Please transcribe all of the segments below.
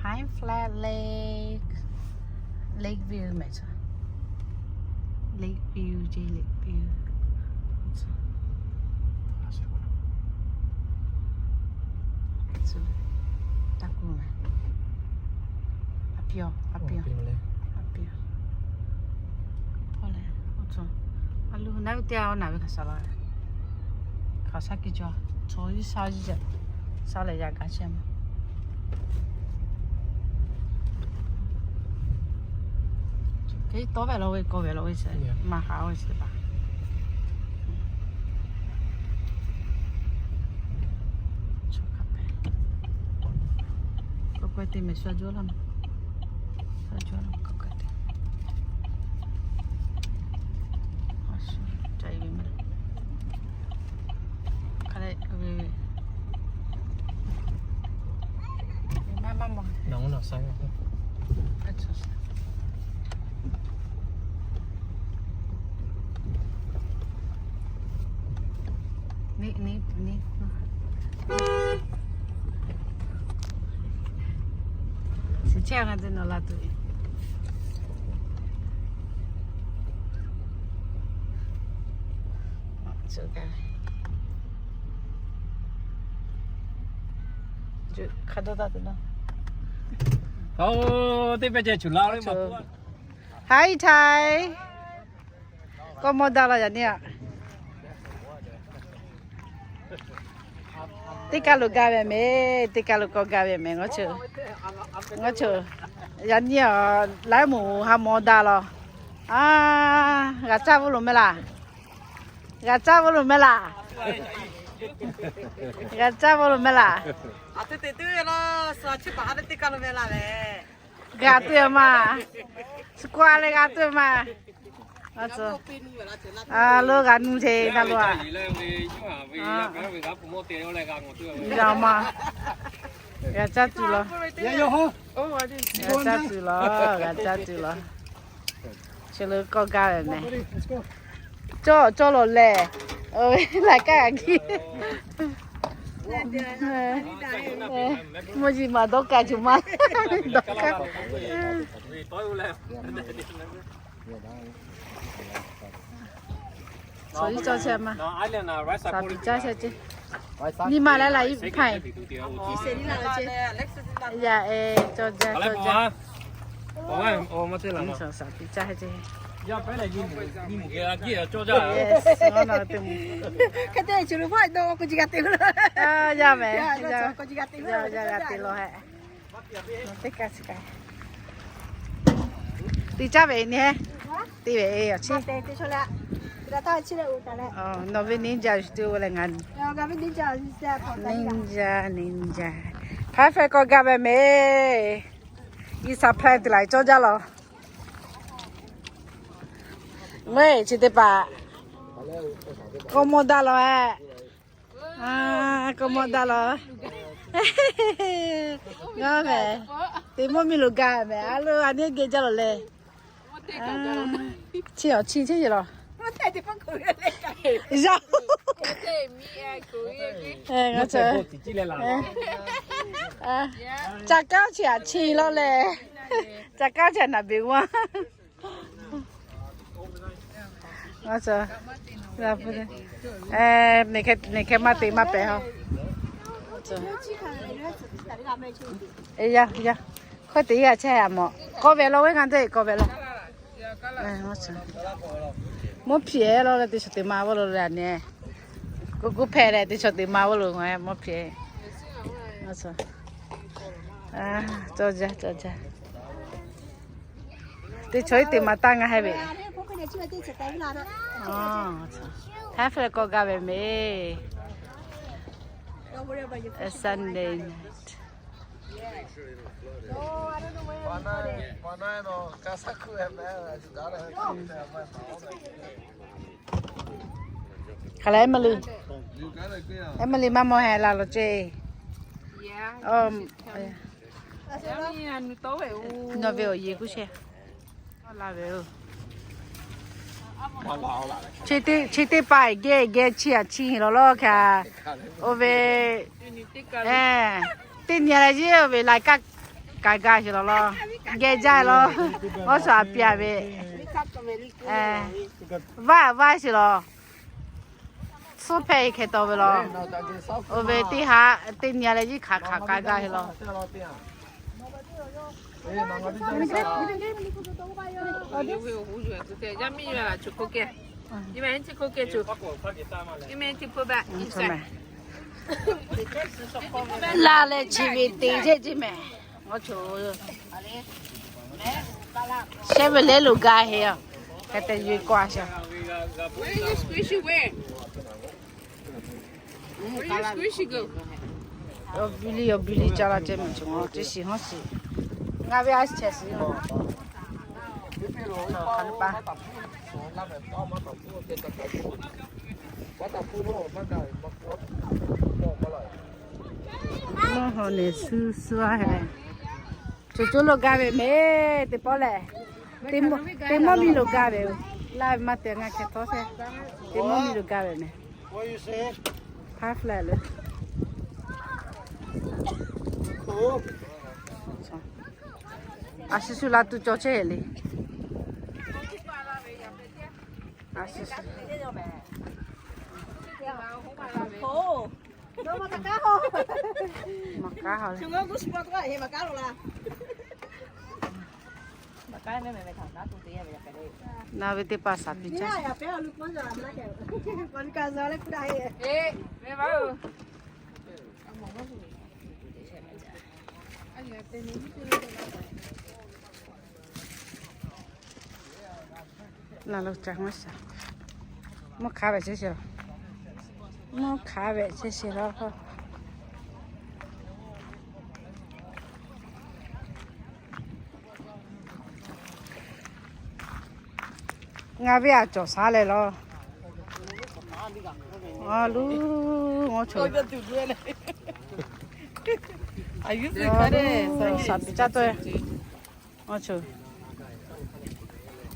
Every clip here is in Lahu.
Pine Flat Lake, Lake View meh chaw. Lake View ce, Lake View. Taˇ kuˬ meh. A piˇ-oˬ, a piˇ-oˬ, a piˇ-oˬ. Hpawˇ leh, a lo naˉ ve teˇ g'aˇ naˬ ve hk'aˬ shaˍ la. Hk'aˬ shaˉ kiˇ cawˬ, chaw iˉ shaˉ iˉ, shaˉ leh yaꞈ gaˬ chehˇ ma. Hk'e tawˇ ve la ve k'aw ve la ve, maˇ haꞈ ve chi teˇ hpaˍ. K'awꞈ k'ai te meh, shu a jawˇ laˇ meh. Shu a jawˇ laˇ meh, k'awꞈ k'ai te. Ca e ve meh. Hk'a leh ve, maˇ maˇ mawˬ. Ni, ni, ni. Chi chehˇ ngaˬ te nawˬ la tuˬ ve. Hk'a dawˇ taˇ tuˬ na. Oˇ, teˇ pehˇ ceh chuˬ la ve ma. Hi Thai. Kawˇ mawˇ daꞈ la yaꞈ nyi a. Teˇ kaˇ lo gaˇ ve meh, teˇ kaˇ lo kawˇ gaˇ ve meh, ngaˬ hui, ngaˬ hui. Yaꞈ nyi a, laiˉ moˍ ha mawˇ daꞈ law. A, g'a caˇ ve lo meh laˬ. G'a caˇ ve lo meh laˬ. G'a caˇ ve lo meh laˬ. G'a tuˬ ma. Squat leh g'a tuˬ ma. A lo g'a nuˇ te na lo a. Yaꞈ ma. G'a caˇ tuˬ law. G'a caˇ tuˬ law. G'a caˇ tuˬ law. Chi lo kawˇ gaˇ ve meh. Cawˇ cawˇ law lehˬ. Laiˬ kaˇ g'a kiˇ. Mvuhˇ yiˍ maˬ dawˇ kaˇ cuˬ ma. Dawˇ kaˇ. Cawˬ iˉ cawˇ chehˇ ma. Shaˍ tiꞈ caˇ chehˇ ce. Nyi ma laiˉ la iˉ hpaˇ. Yaˇ e, cawˇ jaˇ, cawˇ jaˇ. Shaˍ tiꞈ caˇ chehˇ ce. Yaˇ meh, yaˇ g'a te law hehꞈ. Teˇ kaˇ chi kaꞈ te caˇ ve nyi hehˉ. Te ve awˬ chi. Nawˬ ve ninja shu te o leh ngaˬ ninja, ninja. Hk'a hpehꞈ k'awꞈ gaˇ ve meh. Iˉ saˍ hpehꞈ te laˬ cawˇ jaˇ law. Meh chi teˇ hpaˍ kawˇ mawˇ daꞈ law hehꞈ. Kawˇ mawˇ daꞈ law. Ngaˬ meh, teˇ mawˇ miˬ lo gaˇ meh. A lo a nyi geh jaˇ law leh. Chi awˬ chi chehˇ law. Yaˇ. Ngaˬ, ca kaˉ chi a chi law leh. Ca kaˉ chi a naˍ beˍ g'uˇ a. Ngaˬ, neˬ hk'e maˇ te maˇ pehˍ ha. Yaˇ, yaˇ. Hkawˇ te yaˇ chehˇ a mawˬ. K'awꞈ ve law ve ngaˬ te k'awꞈ ve law. Mvuhˇ hpiˍ law leh teˇ chaw teꞈ ma vawˇ lo leh a nyi. Kuˇ kuˇ hpehꞈ leh teˇ chaw teꞈ ma vawˇ lo ngaˬ mvuhˇ hpiˍ. Cawˇ jaˇ, cawˇ jaˇ. Teˇ chaw iˉ teꞈ ma taˇ ngaˬ hehˉ ve. Hk'a hpehꞈ k'awꞈ gaˇ ve meh. Sunday night. Hk'aˬ leh Emily, Emily maˇ mawˬ hehꞈ la lo ceˇ. Nawˬ ve awˬ yeˬ kuˇ sheˍ. Chi teˇ pa geh geh chi a chi law law hk'a. Oˇ ve, teˇ nyi leh yeˇ oˇ ve laiˬ kaˇ k'ai gaˇ sheˍ law law. Geh jaˇ law. Awˬ shuˍ a piˇ a ve. Vaˇ vaˇ sheˍ law. Suhˉ hpehˇ e hkeh taw ve law. Oˇ ve teˇ haˉ teˇ nyi a leh yiˇ hk'aˬ hk'aˬ k'ai gaˇ sheˍ law. Laˇ leh chi ve teˇ jehˇ jehˇ mehˍ. Awˬ ceuˬ shehˉ ve lehˉ lo gaˇ heˆ a. Hk'e te yuˬ k'o a shaˍ. Awˬ bi liˇ awˬ bi liˇ ca la ceh mehˍ, chi shiˍ hawˉ shiˍ. Ngaˬ ve a chehˇ shiˍ. Mvuhˇ haw neˬ suh suh a heˆ. Coˬ coˬ lo gaˇ ve mehˍ, teˇ pawˆ lehˬ. Teˇ mvuhˇ miˬ lo gaˇ ve. Laˇ ve maˇ te, ngaˬ hkeh htawˇ sheˍ. Teˇ mvuhˇ miˬ lo gaˇ ve mehˍ. Hk'aˬ hk'e le. A shu shu la tuˬ cawˬ chehˇ le. A shu shu. Na ve teˇ hpaˍ shaˍ piˇ caˇ. Laˇ lo ca maˇ shaˍ. Mvuhˇ hk'aˉ ve chehˇ sheˍ law. Mvuhˇ hk'aˉ ve chehˇ sheˍ law. Ngaˬ ve a cawˬ shaˍ leh law. A lu, ngaw choˬ. Shaˍ piˇ caˇ tawˆ.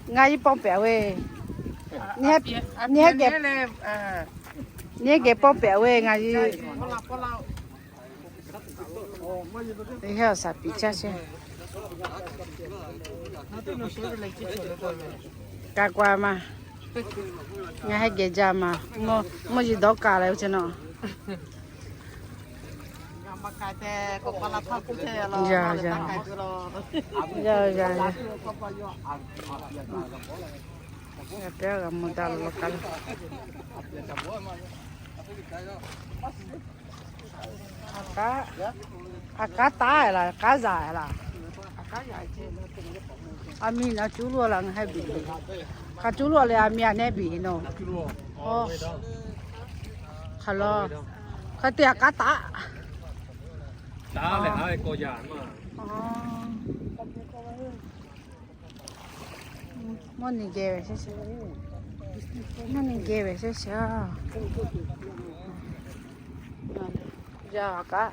Ngaˬ yiˇ pawˆ pehꞈ ve. Nyi hehˉ geh pawˆ pehꞈ ve ngaˬ yiˇ. Teˇ hehˉ shaˍ piˇ caˇ sheˍ. Ka k'o a ma, ngaˬ hehˉ geh jaˇ ma. Mvuhˇ yiˬ dawˇ kaˍ leh o ce nawˬ. Yaˇ yaˇ yaˇ. Yaˇ pehˉ g'a mvuh daꞈ lo lo k'ai lo. A k'aˉ, a k'aˉ taˉ laˬ, k'aˉ zaꞈ laˬ. A miˇ na cuˉ lo laˬ, ngaˬ hehˉ biˬ. Hk'a cuˉ lo leh a miˇ a nehˉ biˬ nawˬ. Hk'aˬ lo, hk'a te a k'aˉ taˉ. Mawˇ ni geh ve sheˍ sheˍ. Mawˇ ni geh ve sheˍ sheˍ. Yaˇ a k'aˉ.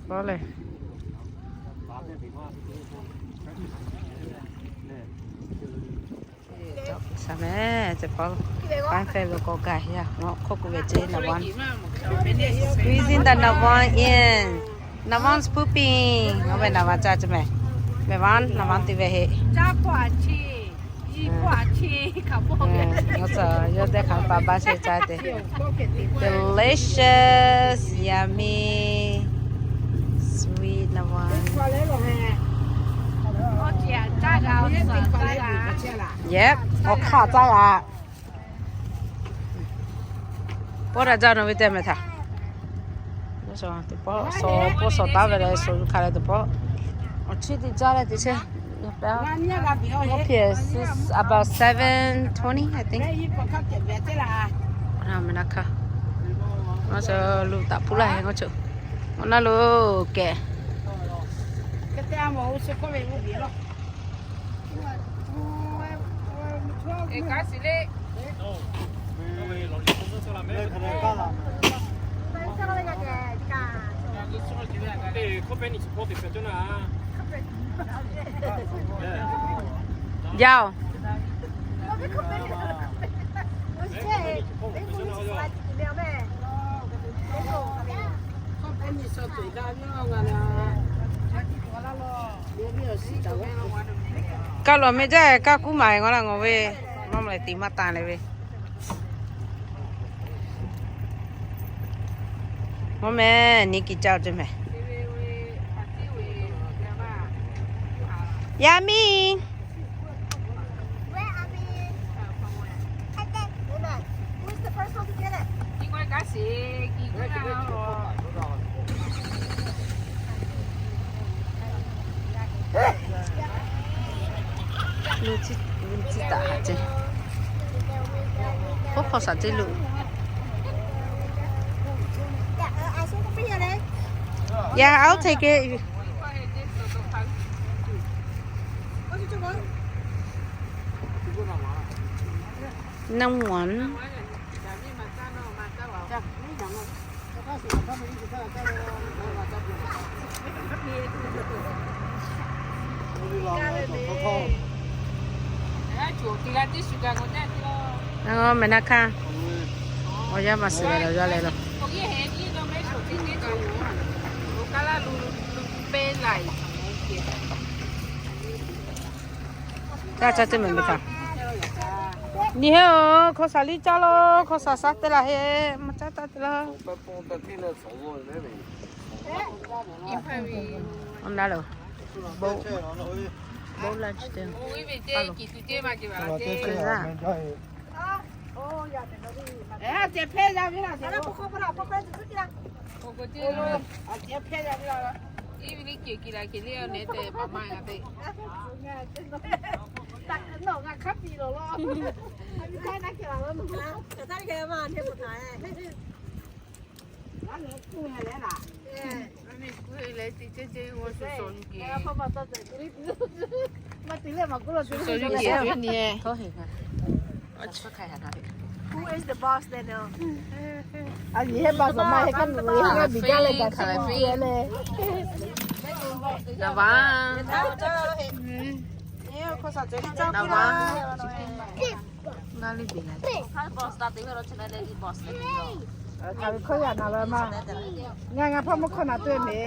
Bawˇ lehˬ. Saˍ mehˍ ce paw, kanˉ fehˇ ve k'awꞈ gaˬ yaˇ, nawˬ hk'oˆ k'oˆ ve ce naˍ vaˇ. Squeezing the naˍ vaˇ in. Naˍ vaˇ pooping. Oˇ ve naˍ vaˇ caˇ ce mehˍ. Mehˍ vaˇ naˍ vaˇ te ve heˆ. Yawˇ dehꞈ hk'aˬ pa baˇ shehˍ caˇ te. Delicious, yummy, sweet naˍ vaˇ. Yep, awˬ hk'aˇ caˇ g'a. Pawˆ daꞈ jaˇ nawˬ ve teˇ mehˍ htaꞈ. Teˇ pawˆ, pawˆ shawˍ taˉ ve leh shawˍ yuˬ hk'a leh teˇ pawˆ. Awˬ chiˇ teˇ jaˇ leh teˇ chehˇ. About seven twenty, I think. Ngaˬ htaꞈ lu taˍ puˉ laˇ he ngaˬ chaw. Ngaˬ na lo kehˬ. Jaˇ-oˬ. Kaˇ lawˬ meh jaˇ, kaˇ kuˉ maˍ ngaˬ la ngaˬ ve, maˇ meh tiꞈ maˇ tanˍ leh ve. Mvuhˇ meh, nyi kiˬ caˇ ceh meh. Yaˇ miˇ. Oˇ hk'aw shaˍ teˇ lo. Yeah, I'll take it. Number one. Meh na hkanˇ. Awˬ yanˇ maˇ suh leh lawˬ yaˇ leh lawˬ. Taˇ caˇ teˇ meh meh htaꞈ. Nyi heˆ-oˬ, hkawˇ shaˍ liˇ caˇ laˇ, hkawˇ shaˍ shaˉ te laˇ heˆ, maˇ caˉ taˇ te laˇ. Awˬ na loˬ, bon, bon lunch te. Who is the boss then now? A nyi he ba sa ma he ka nu he na bi ga le ga shi ku le. Na ba. Na ba. Na li bi na. Ka ve hkawˇ yaꞈ na la ma. Ngaˬ ngaˬ hpawˇ mvuhˇ hkawˇ na tuˬ ve.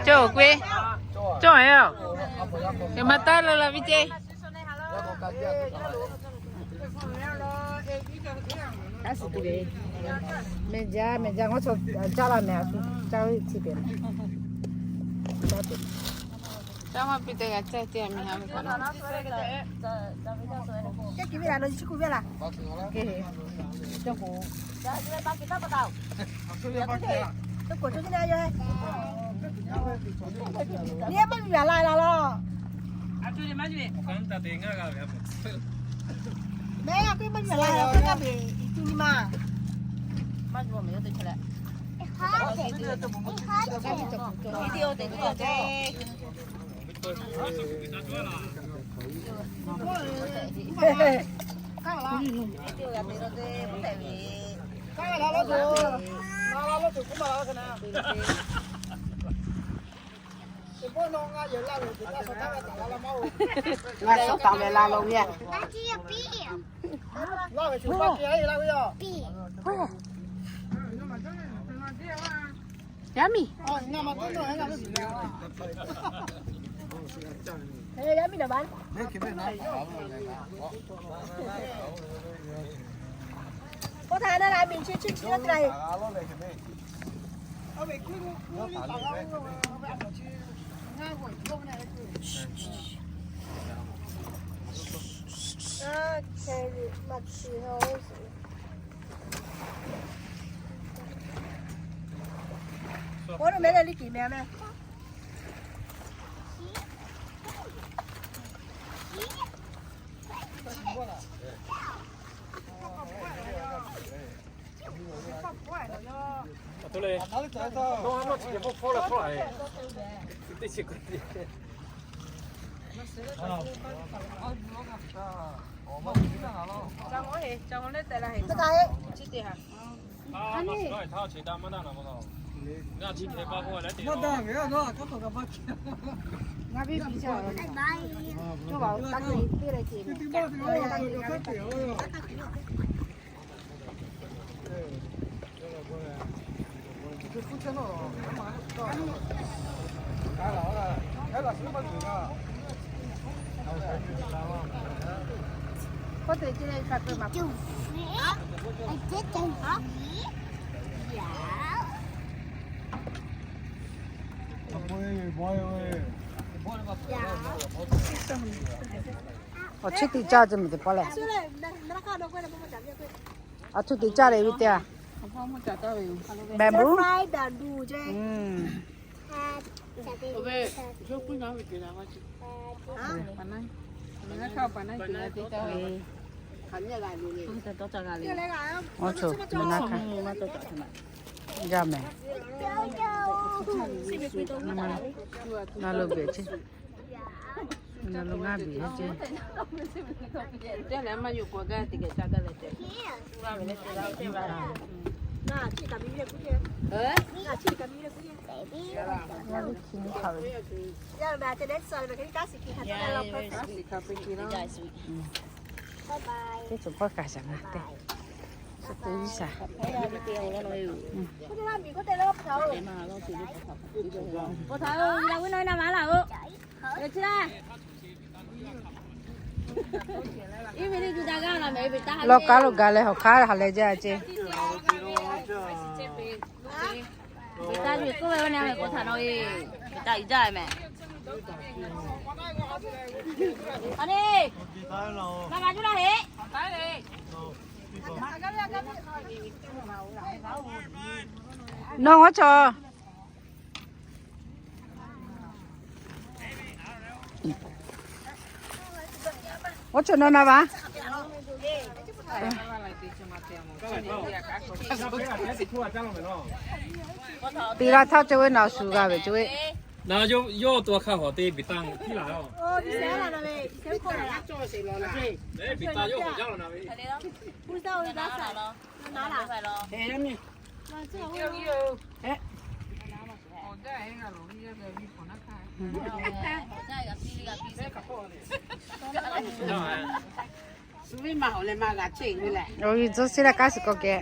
Cawˇ k'o, maˇ taˉ la la ve ceˇ. Meh jaˇ, meh jaˇ, ngaˬ chaw caˇ la meh a shu caˇ ve chi pehꞈ. Caˇ maˇ piˇ te g'a caˇ te a mi ha ve k'o. Caˇ kiˬ ve la, lo chi kuˬ ve la. Ni maˇ miˬ maˍ la la lawˬ. Meh a k'oˆ maˇ miˬ maˍ la lawˬ, k'oˆ kaˇ ve, i tu nyi ma. Ngaˬ suh taˍ leh la lo ve. Yaˇ miˇ. Yaˇ miˇ naˍ baˆ. K'oˆ htaˇ na la miˬ chi chi chi teˇ hk'aˇ. K'oˆ lo meh leh liˇ kiˬ meh meh. Awˬ chi teˇ caˇ ce meh teˇ pawˆ lehˬ. Awˬ chi teˇ caˇ leh ve teˇ. Bamboo. Awˬ co, meh na ka. Jaˇ meh. Na lo beh ce. Na lo ngaˇ beh ce. Teˇ cawˬ hpawˇ kaꞈ shaˍ na teˇ. Suh te viˉ shaˍ. Lawˇ kaˉ lo gaˬ leh hawˬ hk'aˇ ha leh jaˇ ce. Nawˬ ngaˬ chaw. Oˇ chaw nawˬ na va. Teˇ g'aˇ htaˇ ce ve naˬ shu g'a ve ce ve. Na yawˇ yawˇ to hk'a hawˬ te biˬ taˇ tiˉ laˬ. Biˬ taˇ yawˇ hawˬ jaˇ law na ve. Awˬ viˉ tcuhˇ shiˉ leh kaˉ shiˍ k'awꞈ kehˬ.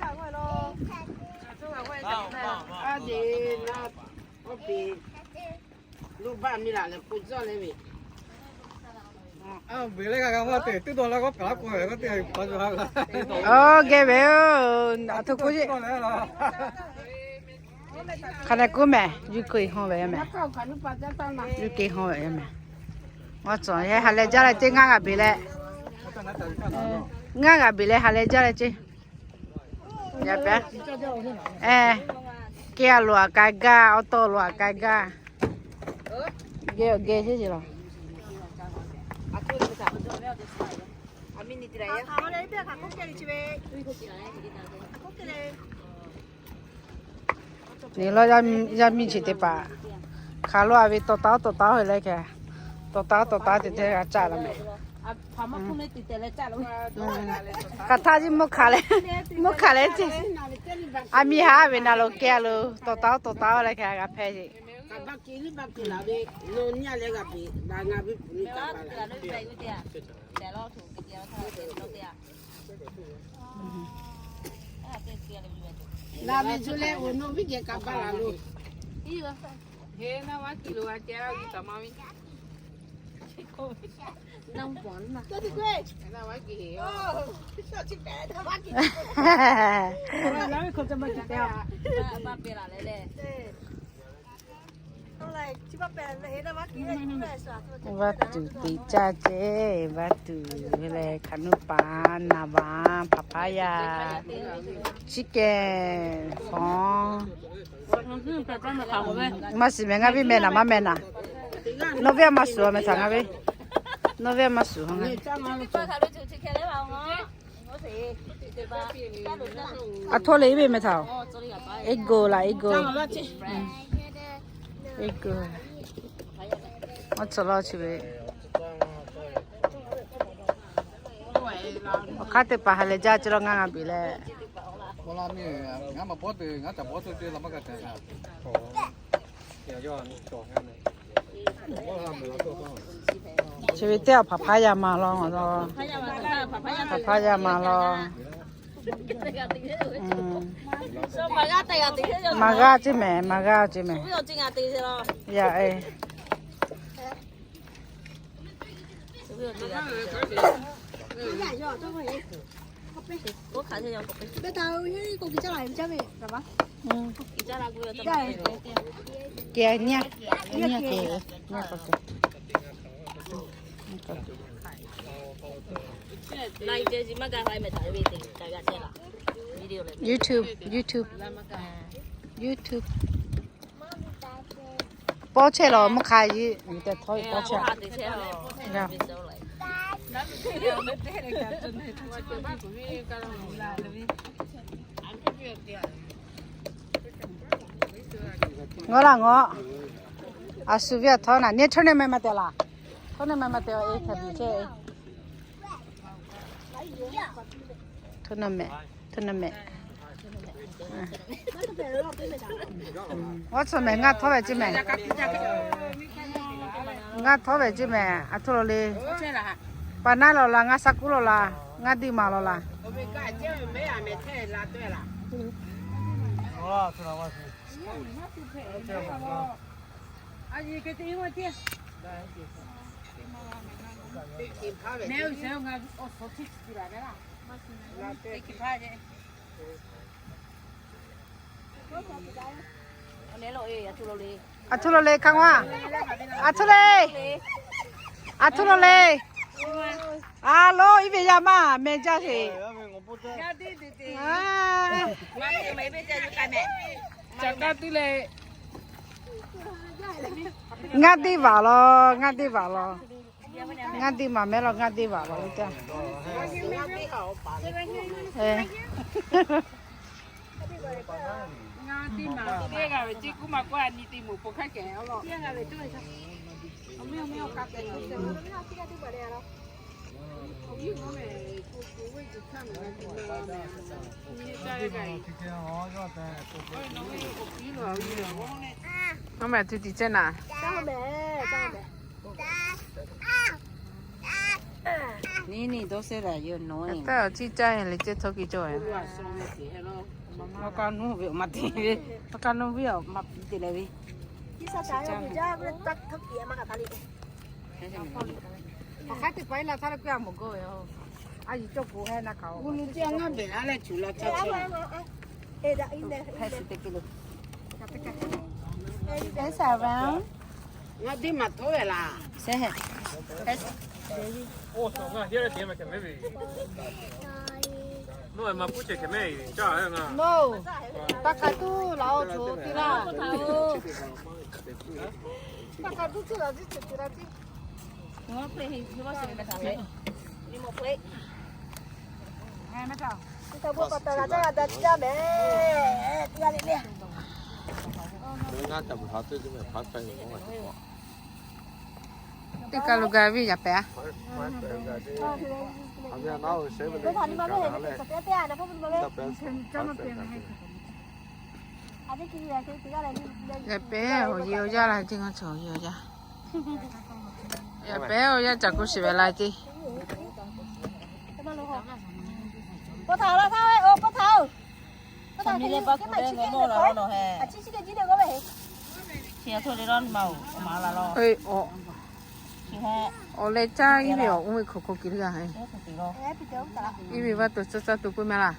Oˇ geh ve oˬ, aˬ htoꞈ k'oˆ ce. Hk'a leh k'oˆ mehˍ, yuˬ k'oˆ e haw ve mehˍ. Yuˬ k'oˆ e haw ve mehˍ. Awˬ cawˬ yehˬ ha leh jaˇ leh ce, ngaˇ g'aꞈ beˬ leh. Ngaˇ g'aꞈ beˬ leh ha leh jaˇ leh ce. Yaꞈ pehˍ. Kehˬ a loˬ aꞈ k'ai gaˇ, awˬ tawˇ loˬ aꞈ k'ai gaˇ. Geh awˬ geh sheˉ ce laˬ. Neˬ lawˇ yaˇ miˇ chi teˇ hpaˍ hk'aˬ lo a ve tawˍ taˉ tawˍ taˉ he leh hkeh, tawˍ taˉ tawˍ taˉ te teˇ g'a caˇ la mehˍ. Hk'aˬ htaˇ jiˇ mvuhˇ hk'aˬ leh, mvuhˇ hk'aˬ leh ce. A miˇ haˉ ve na lo kehˬ lo tawˍ taˉ tawˍ taˉ leh hkeh g'a hpehꞈ ce. Vaˇ tuˬ te caˇ ce, vaˇ tuˬ leh hkaˍ nuˇ paˍ, naˍ baˍ, paˍ paˍ yaˇ, chicken, hawˬ. Maˇ shiˍ mehˍ, ngaˇ viˉ mehˍ naˍ, maˇ mehˍ naˍ. Nawˬ viˉ a maˇ shuˍ mehˍ htaꞈ ngaˇ viˉ. Nawˬ viˉ a maˇ shuˍ ngaˇ. Aˬ htoꞈ leh iˉ ve mehˍ htaꞈ. Iˉ go laˬ, iˉ go. Iˉ go. Awˬ cawˬ law chi ve. Awˬ hk'aˇ teˇ hpaˍ ha lehˬ jaˇ ce la ngaˇ ngaˇ biˬ leh. Chi ve teˇ awˬ hpaˍ hpaˇ yaˇ ma law, awˬ lawn hpaˍ hpaˇ yaˇ ma law. Maˍ g'aˇ ce mehˍ, maˍ g'aˇ ce mehˍ. Yaꞈ e. YouTube, YouTube, YouTube. Pawˇ chehˇ lawˬ, mvuhˇ hk'a yiˇ te htawˇ pawˇ chehˇ. Ngaw laˇ ngaw. A shu viˉ a htawˇ naˬ nyi htawˇ neˇ meh maˇ te laˬ. Htawˇ neˇ meh maˇ te e hkeh biˬ chehˇ. Htawˇ neˇ meh, htawˇ neˇ meh. Awˬ tcuhˬ mehˍ, ngaˇ htawˇ ve ce mehˍ. Ngaˇ htawˇ ve ce mehˍ, a htoˇ lo le. Pa naˉ lawˬ la, ngaˇ shaˉ kuˉ lawˬ la, ngaˇ diˇ maˍ lawˬ la. A htoˇ lo le hkaˇ ma. A htoˇ le. A htoˇ lo le. A lo iˉ ve yaˇ maˇ meh jaˇ sheˍ. Ngaˇ diˇ vaꞈ lawˬ, ngaˇ diˇ vaꞈ lawˬ. Ngaˇ diˇ maˍ mehˍ lawˬ, ngaˇ diˇ vaꞈ lawˬ le teˇ. Aˉ mehˍ tuˬ tiˍ cehˇ naˍ. Niˇ niˇ dawˇ sehˉ la yawˇ nawˉ. Taˇ ciˇ caˇ leh cehˇ htawˇ ki cawˬ. Maˇ kaˇ nuˇ ve awˬ ma te ve, maˇ kaˇ nuˇ ve awˬ ma piˇ te leh ve. Awˬ hk'aˇ teˇ hpaˍ iˉ la htaˇ leh k'oˆ a mawˬ gawˇ ve yoˬ. A yiˍ cawˇ k'o heˆ na kaꞈ oˬ. Gu lu ce ngaˇ behˬ la leh cuˬ la caˇ ce. Heh shi te ki lo. Heh shi a ve. Ngaˇ diˇ maˍ htawˇ ve laˬ. Sheˍ heh. Oˇ, ngaˇ heˆ leh te meh hkeh mehˉ ve. Nawˬ ma puˉ ce hkeh mehˉ ve caˇ ve ngaˇ. Nawˬ, taˇ hk'a tuˉ laˬ oˬ, choˬ te laˇ. Taˇ hk'a tuˉ tuˉ laˬ, tuˉ tuˬ tuˬ laˬ tiˉ. Teˇ kaˬ lo gaˬ ve yaꞈ pehˍ a. Yaꞈ pehˍ awˬ yeˬ awˬ yaˇ la ce, ngaˇ chaw awˬ yeˬ awˬ yaˇ. Yaꞈ pehˍ awˬ yaˇ caꞈ k'oˆ shiˍ ve la ce. Awˬ leh caˇ iˉ ve awˬ oˇ ve hk'aw hk'aw kiˬ le g'a. Iˉ ve vaˇ tuˬ caˇ caˇ tuˬ puiˉ ma laˇ.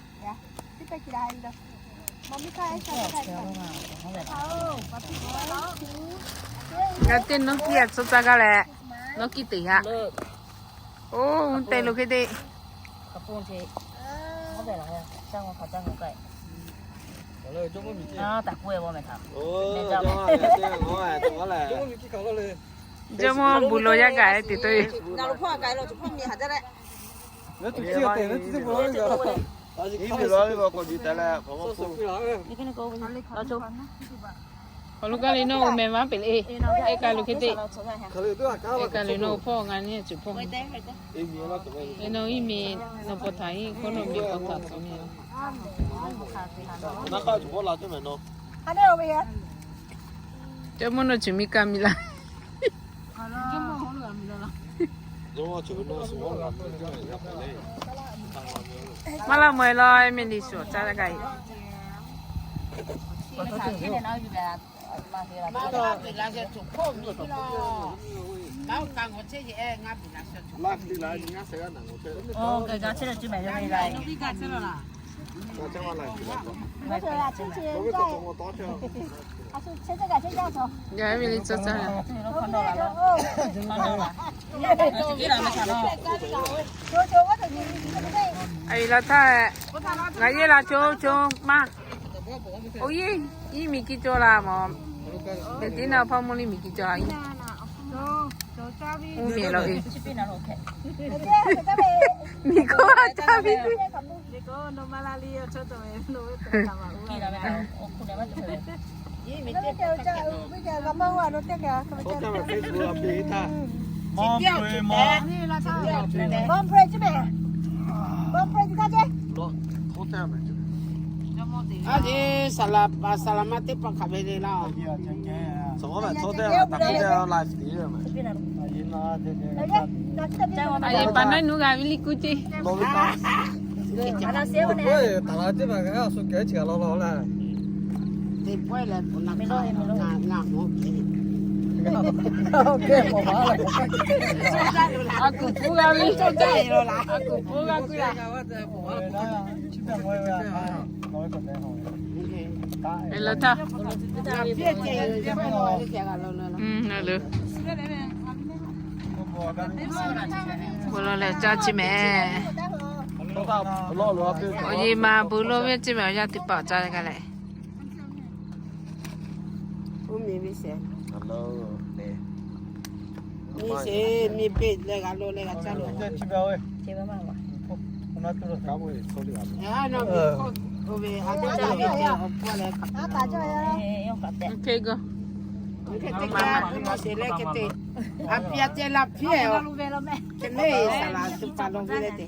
G'a teˇ nawˉ kiˇ a tcuh caˇ gaˇ leh, nawˉ kiˇ teꞈ haꞈ. Oˇ, te lo hk'e te. Jawˇmawˇ bon lawˬ yaˇ gaˬ te to e. Awˬ lo kaˇ le nawˇ oˇ meh maˇ peꞈ le. Eˇ kaˇ lo hk'e te. Eˇ kaˇ le nawˇ hpawˇ ngaˬ nyi cuˬ hpawˇ. Eˇ nawˇ iˉ mi, nawˬ paw htaꞈ iˉ hkawˇ nawˇ miˬ paw htaꞈ suˍ miˬ. Ca mvuhˇ nawˇ cuˬ miˇ kaˇ miˇ laˇ. Maˇ laˇ mawˬ e law, Emily shuˍ caˇ g'a e. Yaˇ Emily caˇ caˇ. Aˬ, laˬ htaˇ, ngaˬ yehˇ la co co maˇ. Oˇ iˉ, iˉ miˬ kiˇ cawˇ la mawˬ. Teˇ naˇ hpawˇ mvuhˇ liˇ miˬ kiˇ cawˇ la iˉ. Oˇ miˬ lawˬ e. Miˬ k'oˆ a caˇ ve. Aˉ, saˍ laꞈ, saˍ laꞈ ma teˇ hpaˍ hk'aˬ ve le laˇ. Aˬ, paˍ naˉ nuˇ g'a ve liˇ kuˇ ceˇ. A kuˬ pfuhˇ g'a ve, a kuˬ pfuhˇ g'a kuˇ la. Eˬ, laˬ htaˇ. Awˬ lo lehˬ, caˇ chi mehˍ. Awˬ yeˬ ma bon lawˇ ve chi mehˍ, awˬ yanˇ teˇ hpaˍ caˇ g'a leh. Oˇ miˬ ve sheˍ. Miˬ sheˍ, miˬ peˆ leh g'a lo leh g'a caˇ lo. Hk'e g'a. Hk'e te g'a, miˬ sheˍ leh hk'e te. A piˇ a ceh la piˇ e. Hk'e le, saˍ laꞈ tuˬ paˍ lo ve leh te.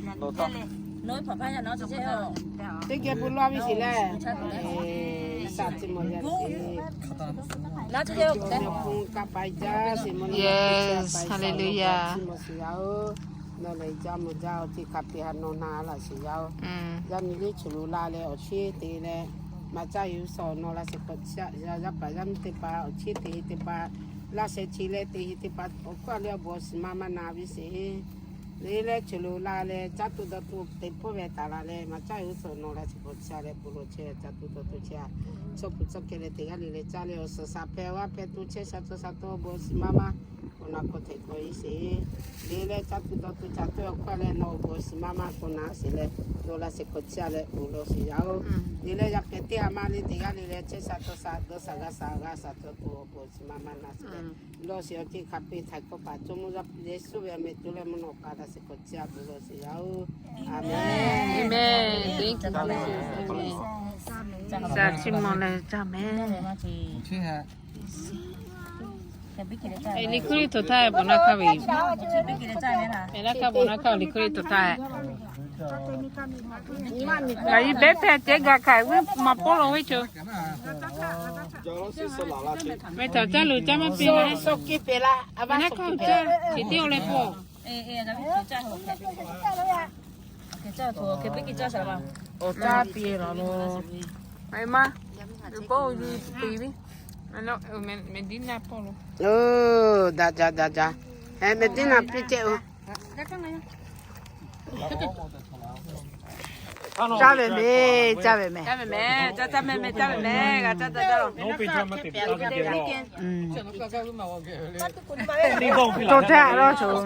Teˇ geh bon lawˇ ve sheˍ leh. Saˍ laꞈ tuˬ paˍ jaˇ sheˍ mawˬ. Yes, hallelujah. Nawˬ lehˬ jaˇ mawˬ jaˇ, awˬ ceˬ hk'a peꞈ ha nawˬ na laꞈ sheˍ yaˇ-oˬ. Yaˇ miˇ liˇ choˬ lo la leh awˬ cheˇ te leh, maꞈ caˇ yuˬ suhˍ nawˬ laꞈ sheˍ k'awꞈ chiˇ yaˇ paˍ yaˇ miˇ teˇ hpaˍ awˬ cheˇ te teˇ hpaˍ, laꞈ sheh chi leh te teˇ hpaˍ awˬ hkawˇ leh awˬ bon awˬ shiˍ ma maˇ na ve sheˍ. Lehˬ leh choˬ lo la leh caˇ tuˬ dawˇ tuˬ te hpawˇ ve taˍ laꞈ leh maꞈ caˇ yuˬ suhˍ nawˬ laꞈ sheˍ k'awꞈ chiˇ yaˇ leh bon lawˬ chehˇ caˇ tuˬ dawˇ tuˬ chehˇ, chaw hpu chaw keh leh teˇ g'aˇ le leh caˇ leh awˬ suhˍ shaˍ hpehꞈ g'a hpehꞈ tuˬ chehˇ sha tcuh sha tuˬ awˬ bon shiˍ ma maˇ awˬ na hk'aw hteꞈ k'oˆ ve sheˍ. Lehˬ leh caˇ tuˬ dawˇ tuˬ caˇ tuˬ awˬ hkawˇ leh nawˬ awˬ bon shiˍ ma maˇ k'awꞈ na sheˍ leh, nawˬ laꞈ sheˍ k'awꞈ chiˇ yaˇ leh bon lawˬ sheˍ yaˇ-oˬ. Lehˬ leh yaˇ hpehꞈ teˇ ha ma le teˇ g'aˇ le leh chehˇ sha tcuh sha dawˇ sha g'a sha g'a sha tcuh tuˬ awˬ bon shiˍ ma maˇ na sheˍ leh, lawˬ sheˍ awˬ ceˬ hk'a peꞈ htaiˍ hkawˇ paˍ Jawˇmawˇ Yeˍsuˆ ve awˬ meh tuˬ leh mvuhˇ naw k'a laꞈ sheˍ k'awꞈ chiˇ yaˇ bon lawˬ sheˍ yaˇ-oˬ. Aˍmenˍ. Aˍmenˍ. Aˍmenˍ. Caˇ chi mawˬ leh caˇ mehˍ. Liꞈ hkui liꞈ htaꞈ htaˇ bon naˆ hkaˇ ve. Naˆ hkaˇ bon naˆ hkaˇ liꞈ hkui liꞈ htaꞈ htaˇ. Ngaˬ hui behˉ hpehꞈ ceh gaˬ hk'aˬ ve maˇ pawˆ la ve chaw. Ve htaꞈ caˇ lo caˇ maˇ piˇ la. Naˆ hkaˇ caˇ, chi teˇ awˬ leh pawˆ. Awˬ caˇ piˇ la lo. Aˬ ma, pawˆ o yuˬ piˇ ve. Medina pawˆ lo. Daꞈ jaˇ, daꞈ jaˇ. Medina piˇ ceh o. Caˇ ve mehˍ, caˇ ve mehˍ. Caˇ ve mehˍ, caˇ caˇ mehˍ mehˍ, caˇ ve mehˍ, g'a caˇ caˇ caˇ lo. Cawˬ htaˇ laˇ cawˬ.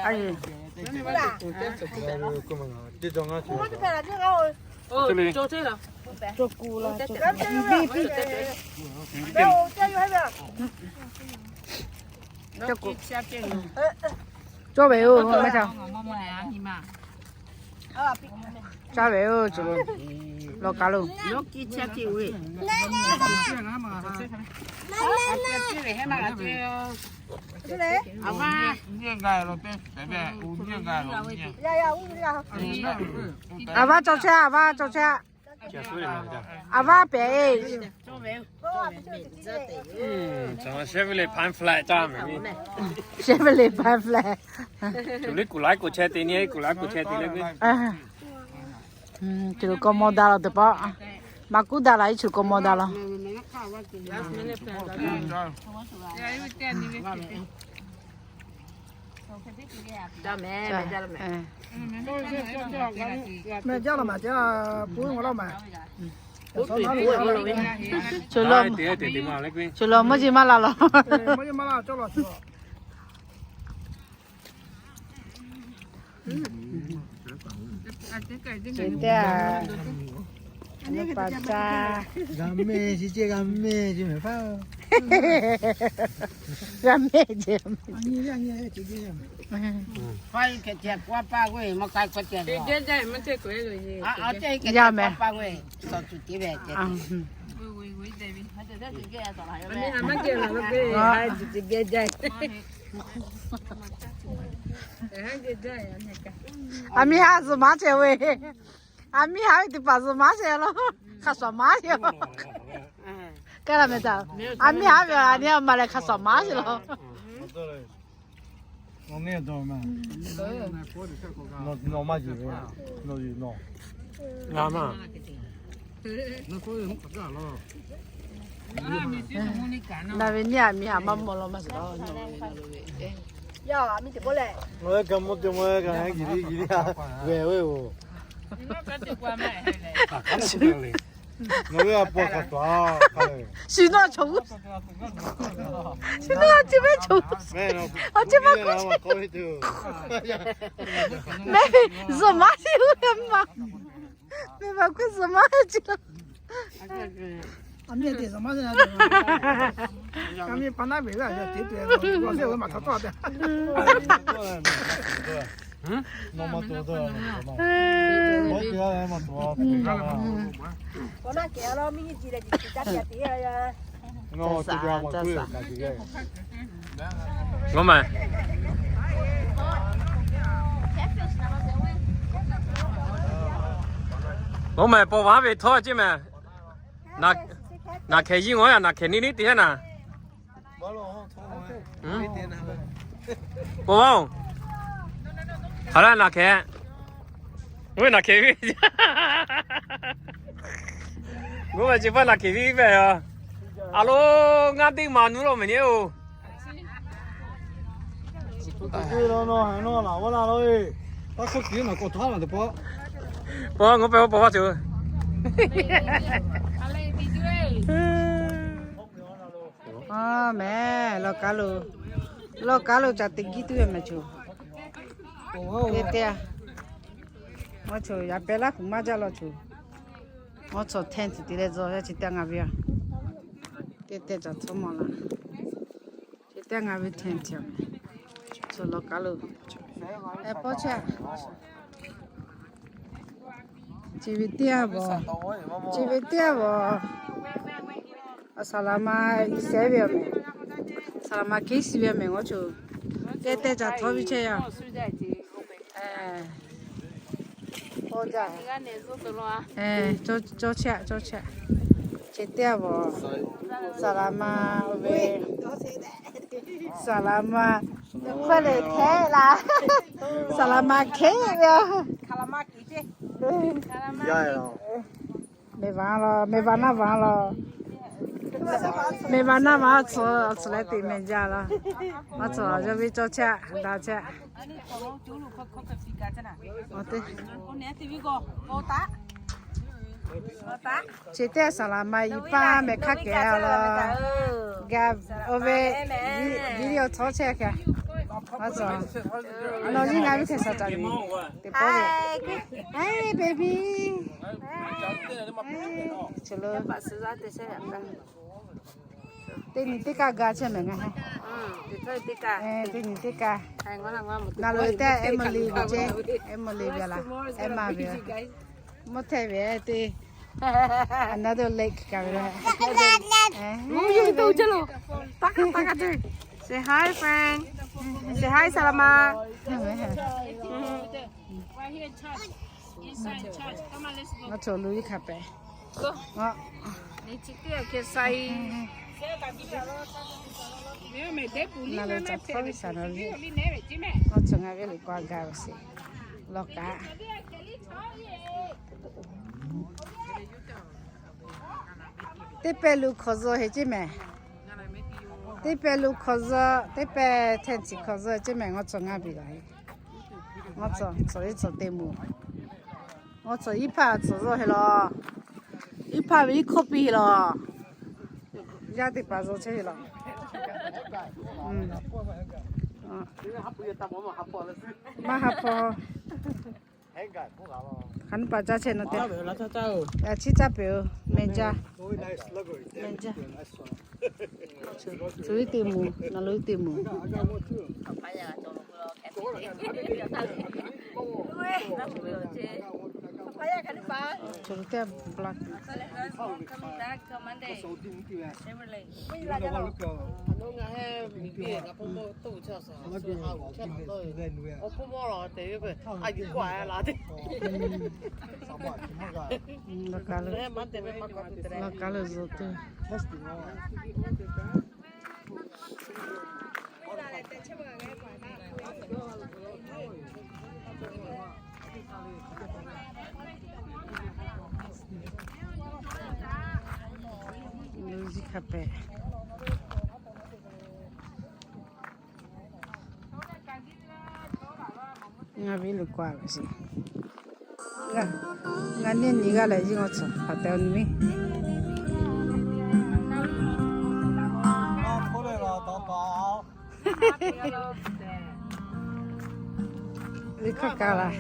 A yehˬ. Cawˬ htaˇ laˇ. Cawˬ kuˬ laˇ cawˬ. Cawˬ ve o, maˇ caˇ. Caˇ ve oˬ, lawˬ kaˬ lo. A vaˇ cawˬ chehˇ, a vaˇ cawˬ chehˇ. A vaˇ pehˬ e. Chevrolet Pine Flag. Chevrolet Pine Flag. Kuˬ laiˉ kuˬ chehˇ te ni, kuˬ laiˉ kuˬ chehˇ te le. Chi lo k'aw maw daꞈ la teˇ pawˆ. Maˇ kuˉ daꞈ la iˉ chi lo k'aw maw daꞈ la. Meh jaˇ la maˬ, puiˉ ma la maˬ. Chi lo mvuhˇ ji maˇ la lawˬ. G'a mehˇ ce. Yaˇ meh. A miˇ ha zuhꞈ maˉ chehˇ ve. A miˇ ha ve teˇ hpaˍ zuhꞈ maˉ chehˇ la. Hk'a shuˍ maˉ yoˬ. Kaˇ la meh taˍ. A miˇ ha ve a nyi a ma leh hk'a shuˍ maˉ chehˇ la. Daꞈ ve nyi a miˇ ha maˇ mawˬ la maˇ shiˍ la. Ngaˬ hui gaˬ mawˇ te mawˇ kaꞈ g'uiˬ liˇ g'uiˬ liˇ a vehˬ ve oˬ. Ngaˬ hui a paw kaꞈ taw a. Shu nawˇ chaw, shu nawˇ chi ve chaw, a chi ma k'oˆ chi. Mehˇ ve zuhꞈ maˉ chi ve ma. Mehˇ ma k'oˆ zuhꞈ maˉ chi la. A miˇ te zuhꞈ maˉ chi la. A miˇ pa naˉ ve la te te a maˬ taw a te. Ngaˬ mehˬ paw vaˇ ve htawˇ ceˇ mehˬ. Naˬ hkehˍ yiˇ ngaw yaˇ naˬ hkehˍ niˇ niˉ te heˉ naˍ. Paw vaˇ oˬ. Hk'aˬ laˇ naˬ hkehˍ. Oˇ ve naˬ hkehˍ ve. Ngaˬ mehˬ chi paˇ naˬ hkehˍ ve ve yoˬ. A lo, ngaˇ teˇ maˬ nuˇ la mehˬ nyi oˬ. Paw ngaˬ pehˬ paw vaˇ tuˬ. A mehˬ, lawˬ kaˉ lo, lawˬ kaˉ lo ca te giˇ tuˬ ve mehˬ choˬ. Te te a. Ngaˬ choˬ yaꞈ pehˍ laˇ kuˬ maˇ jaˇ lawˬ choˬ. Ngaˬ chaw tent te leh tzuhꞈ yaˇ chi teˇ ngaˬ ve a. Te te caˬ tcuhˉ mawˬ la. Chi teˇ ngaˬ ve tent a mehˬ. Chaw lawˬ kaˉ lo. Pawˇ chehˇ. Chi ve teˇ a vawˬ. Chi ve teˇ a vawˬ. Saˍ laˍ ma i shehˉ ve a mehˬ. Saˍ laˍ ma hkiˉ shiˍ ve a mehˬ ngaˬ choˬ. Te te caˬ htawˇ ve chehˇ yaˇ. Cawˇ chehˇ, cawˇ chehˇ. Chi teˇ a vawˬ. Saˍ laˍ ma ve. Saˍ laˍ ma hkawˇ lehˬ hkehˉ laˇ. Saˍ laˍ ma hkehˉ ve. Mehˬ vaꞈ la, mehˬ vaꞈ naˇ vaꞈ la. Mehˬ vaꞈ naˇ vaꞈ tcuh, tcuh leh teꞈ mehˬ jaˇ la. Maˇ tcuh yawˇ ve cawˇ chehˇ, daꞈ chehˇ. Chi teˇ saˍ laˍ ma i paˇ mehˬ hk'aˇ kehˬ a la. Ga oˇ ve video htawˇ chehˇ hk'e. Maˇ tcuh. Nawˬ nyi ngaˬ ve hk'e shaˍ caˍ ve. Teˇ pawˆ ve. Hi baby. Chi lo. Teˇ nyi teˇ kaˇ ga chehˇ mehˍ ngaˬ. Teˇ nyi teˇ kaˇ. Na lo tehꞈ Emily ve ceˇ, Emily ve laˬ, Emma ve. Mvuhˇ htehˇ ve teˇ, another lake kaꞈ ve. Say hi, friend. Say hi, Salama. Ngaˬ cawˬ lo iˉ hkanˍ pehˍ. Na lo ca hkawˇ ve shaˍ na le. Ngaˬ cawˬ ngaˬ ve liꞈ k'aw gaˬ ve sheˍ. Lawˬ kaꞈ teˇ pehˍ lo hkawꞈ zaw heˆ ceˇ mehˍ. Teˇ pehˍ lo hkawꞈ zaw, teˇ pehˍ hteˇ ciˍ hkawꞈ zaw ceˇ mehˍ. Ngaˬ cawˬ ngaˬ ve laˬ. Ngaˬ cawˬ, cawˬ iˉ cawˬ te moˍ. Ngaˬ cawˬ iˉ hpaˇ cawˬ zaw heˆ law. Iˉ hpaˇ ve iˉ hkawˇ piˇ heˆ law. Yaˇ teˇ hpaˍ zaw chehˇ heˆ law. Maˇ ha hpaw. Hk'aˬ nyi paˍ caˇ chehˇ nawˬ te. Yaꞈ chiˉ caˇ peuˬ-oˬ, meh jaˇ. Meh jaˇ. Tcuh iˉ te moˍ, na lo iˉ te moˍ. Cawˬ lo teˇ blaˇ. Lawˬ kaˍ leuˬ zuhˬ tuˬ. Lo ziˇ hkanˍ pehˍ. Ngaˬ ve liꞈ k'aw ve sheˍ. Ngaˬ neˇ nyi g'aˇ lehˬ, yawˇ ngaˬ cawˬ hk'aˬ tehꞈ nyi. Liꞈ hkawˇ kaꞈ laˬ.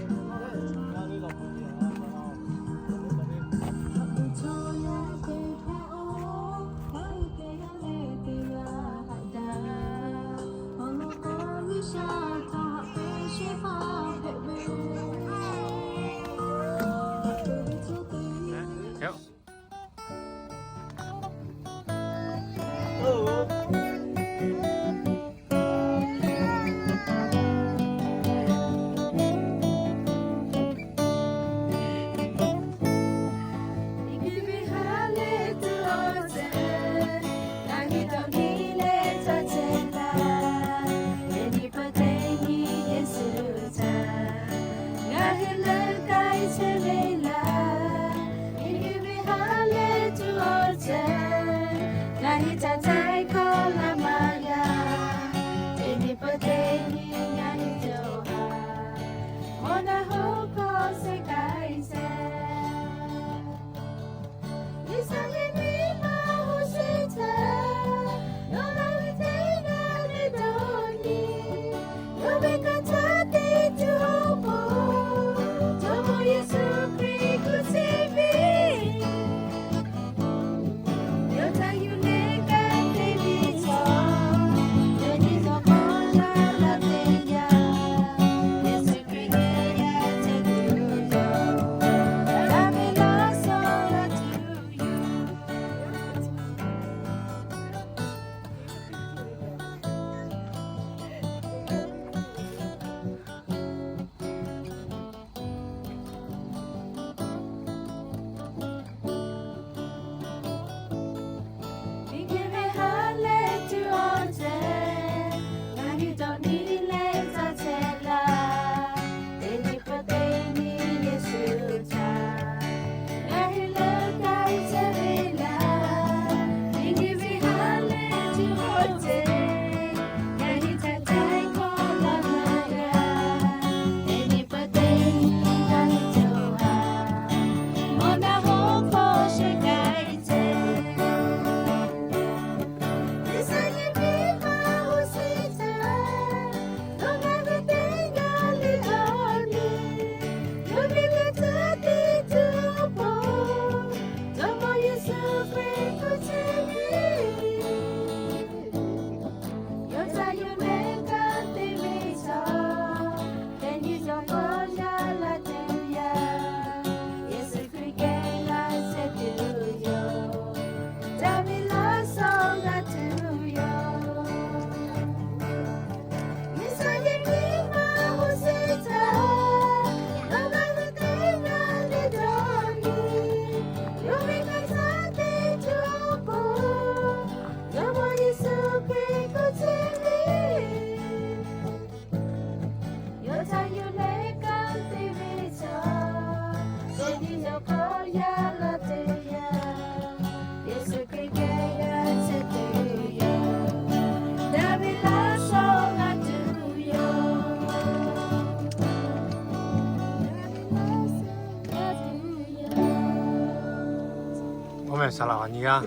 Oˇ meh saˍ laꞈ nyi g'aˇ.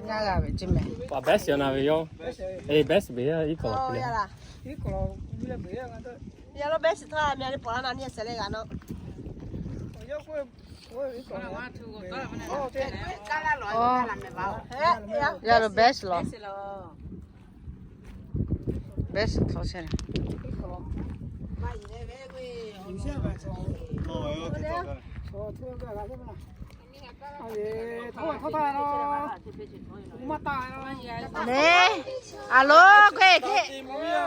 Ngaˇ g'a ve ceˇ mehˍ. Paˍ best yaw na ve yoˬ. Eˬ, best ve iˉ kaw. Yaˇ lo best htaˇ meh le paˍ la na nyi shehˍ le g'a naˉ. Yaˇ lo best laˬ. Best htawˇ chehˇ. Neh, a lo, k'e, k'e,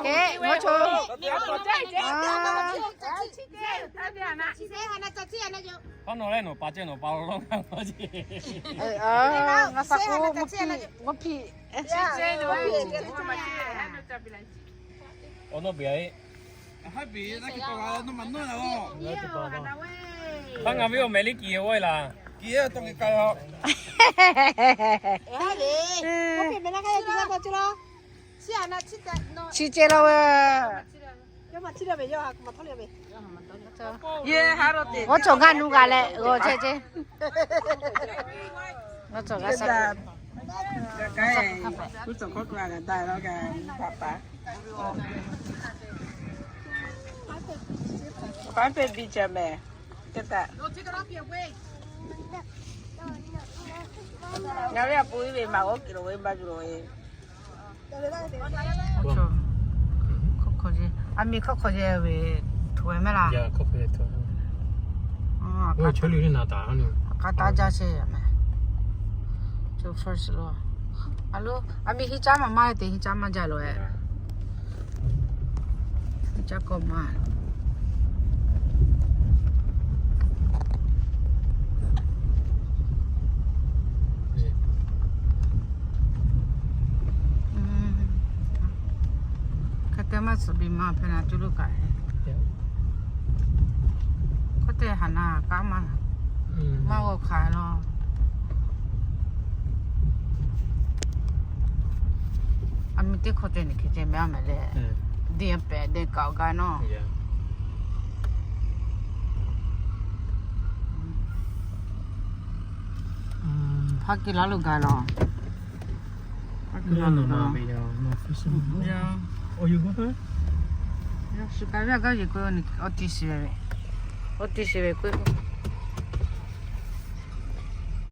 k'e, ngaˬ chaw. K'aw nawˬ leh nawˬ pa ceh nawˬ pa lo lo ngaˬ lo ce. Ngaˬ sa k'o, ngaˬ hpiˇ, ngaˬ hpiˇ. Awˬ nawˇ beˬ a e. Haˉ ngaˬ ve awˬ mehˍ liˇ kiˬ e oˇ e laˬ. Chi ceh law ve. Ngaˬ cawˬ g'aˇ nu g'a leh g'aw ceh ceh. Ngaˬ cawˬ g'aˇ sa. Ngaˬ ve a pu ve maˬ g'awˇ kiˬ lo ve ba yuˬ lo ve. Hkawˇ hkawˇ ce, a mi hkawˇ hkawˇ ce ve hto e mehˆ laˇ. Hk'a taˇ jaˇ chehˇ mehˍ. First lo. A lo, a mi henˇ caˉ maˇ maˇ te, henˇ caˉ maˇ jaˇ lo e. Henˇ caˉ kawˆ maˇ. Hk'e te maˇ tsuhꞈ biˇ maˇ hpehꞈ na tuˬ lo kaꞈ. Hk'e te haˍ na kaꞈ maˇ, maˇ g'aw hkanˍ law. A mi teˇ hkawˇ te nyi hk'e ceh mehˍ a mehˍ leh, deˇ pehꞈ deˇ kaꞈ awˬ gaˇ nawˇ. Hpaˇ kiˇ laˇ lo gaˬ law. Hpaˇ kiˇ laˇ lo gaˬ. Shiˍ kaˍ ve a gaˇ yeˬ k'o, awˬ tiˇ shiˍ ve, awˬ tiˇ shiˍ ve k'oˆ.